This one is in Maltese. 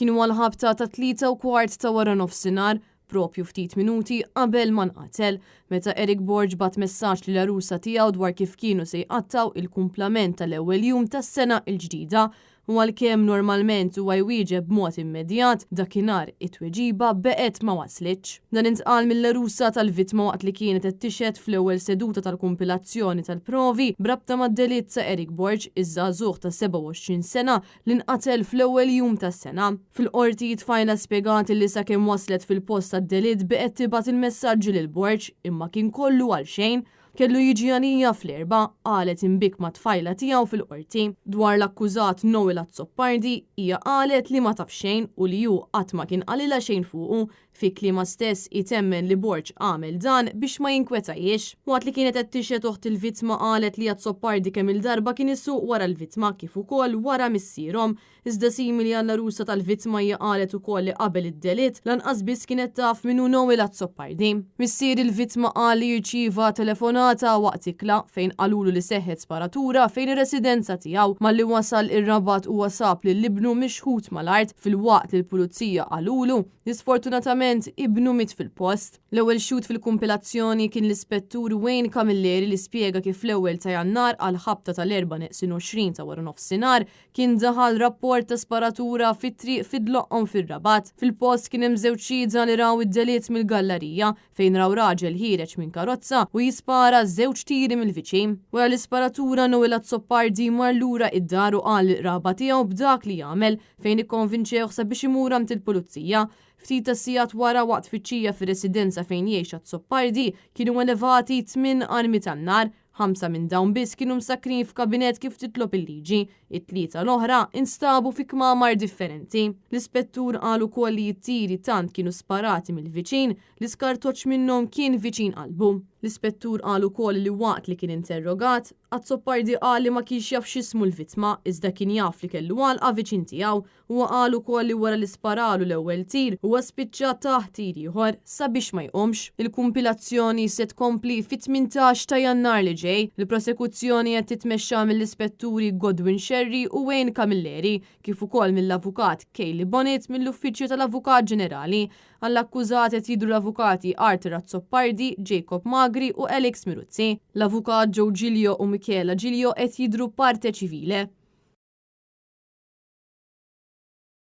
Kienu għall-ħabta tat-3:15 ta' waranofsinhar, proprju ftit minuti qabel ma nqatel, meta Eric Borg bagħat messaġġ lill-għarusa tiegħu dwar kif kienu se jqattgħu il-kumplament tal-ewwel jum tas-sena l-ġdida. U għalkemm normalment huwa jwieġeb b'mod immedjat, dakinhar it-tweġiba beqgħet ma waslitx. Dan intqal mill-għarusa tal-vittma waqt li kienet qed tixhed fl-ewwel seduta tal-kumpilazzjoni tal-provi b'rabta mad-delitt ta' Eric Borg, iż-żagħżugħ ta' 27 sena li nqatel fl-ewwel jum tas-sena. Fil-Qorti, it-tfajla spjegat li sakemm waslet fil-post tad-delitt beqgħet tibgħat il-messaġġi lil Borg imma kien kollu għalxejn. Kellu jiġi għalija fl-Erbgħa, qalet imbikkma t-tfajla tiegħu fil-Qorti. Dwar l-akkużat Noel Azzopardi, hija qalet li ma taf xejn u li hu qatt ma kien qalilha xejn fuqu. Fi kliemha stess, hi temmen li Borg għamel dan biex ma jinkwetahiex. Waqt li kienet qed tixhed oħt il-vittma qalet li Azzopardi kemm-il darba kien isuq wara l-vittma kif ukoll wara missierhom. Iżda simili għall-għarusa tal-vittma hija qalet ukoll li qabel id-delitt lanqas biss kienet taf min hu Noel Azzopardi. Missier il-vittma qal li rċieva telefonata waqt ikla fejn qalulu li seħħet sparatura fejn ir-residenza tiegħu. Malli wasal ir-Rabat huwa sab lil ibnu mixħut mal-art filwaqt li l-pulizija qalulu li sfortunatament ibnu miet fil-post. L-ewwel xhud fil-kumpilazzjoni kien l-Ispettur Wayne Camilleri li spjega kif fl-ewwel ta' Jannar għall-ħabta tal-erbgħa neqsin 20 ta' waranofsinhar kien daħal rapport ta' sparatura fi triq fid-Dloqqom fir-Rabat. Fil-post kien hemm żewġ xhieda li raw id-delitt mill-gallarija fejn raw raġel ħiereġ minn karozza u jispara żewġ tiri mill-viċin. Wara l-isparatura Noel Azzopardi mar lura id-dar u qal lill-qraba tiegħu b'dak li għamel fejn ikkonvinċewh sabiex imur għand il-pulizija. Ftit tas-sigħat wara waqt tfittxija fir-residenza fejn jgħix Azzopardi kienu elevati tminn armi tan-nar, Ħamsa minn dawn biss kienu msakkrin f'kabinett kif titlob il-liġi. It-tlieta l-oħra instabu fi kmamar differenti. L-ispettur qal ukoll li t-tiri tant kienu sparati mill-viċin li skartoċċ minnhom kien viċin qalbu. L-ispettur qal ukoll li waqt li kien interrogat, Azzopardi qal li ma kienx jaf x'ismu l-vittma iżda kien jaf li kellu għalqa viċin tiegħu Huwa qal ukoll li wara li sparalu l-ewwel tir, huwa spiċċa tah tir ieħor sabiex ma jqumx. Il-kumpilazzjoni se tkompli fit-18 ta' Jannar li ġej. Il-prosekuzzjoni qed titmexxa mill-Ispetturi Godwin Scerri u Wayne Camilleri, kif ukoll mill-Avukat Kaylie Bonnet mill-Uffiċċju tal-Avukat Ġenerali. Għall-akkużat qed jidhru l-Avukati Arthur Azzopardi, Jacob Magri u Alex Miruzzi. L-Avukat Joe Giglio u Michela Giglio qed jidhru parte civile.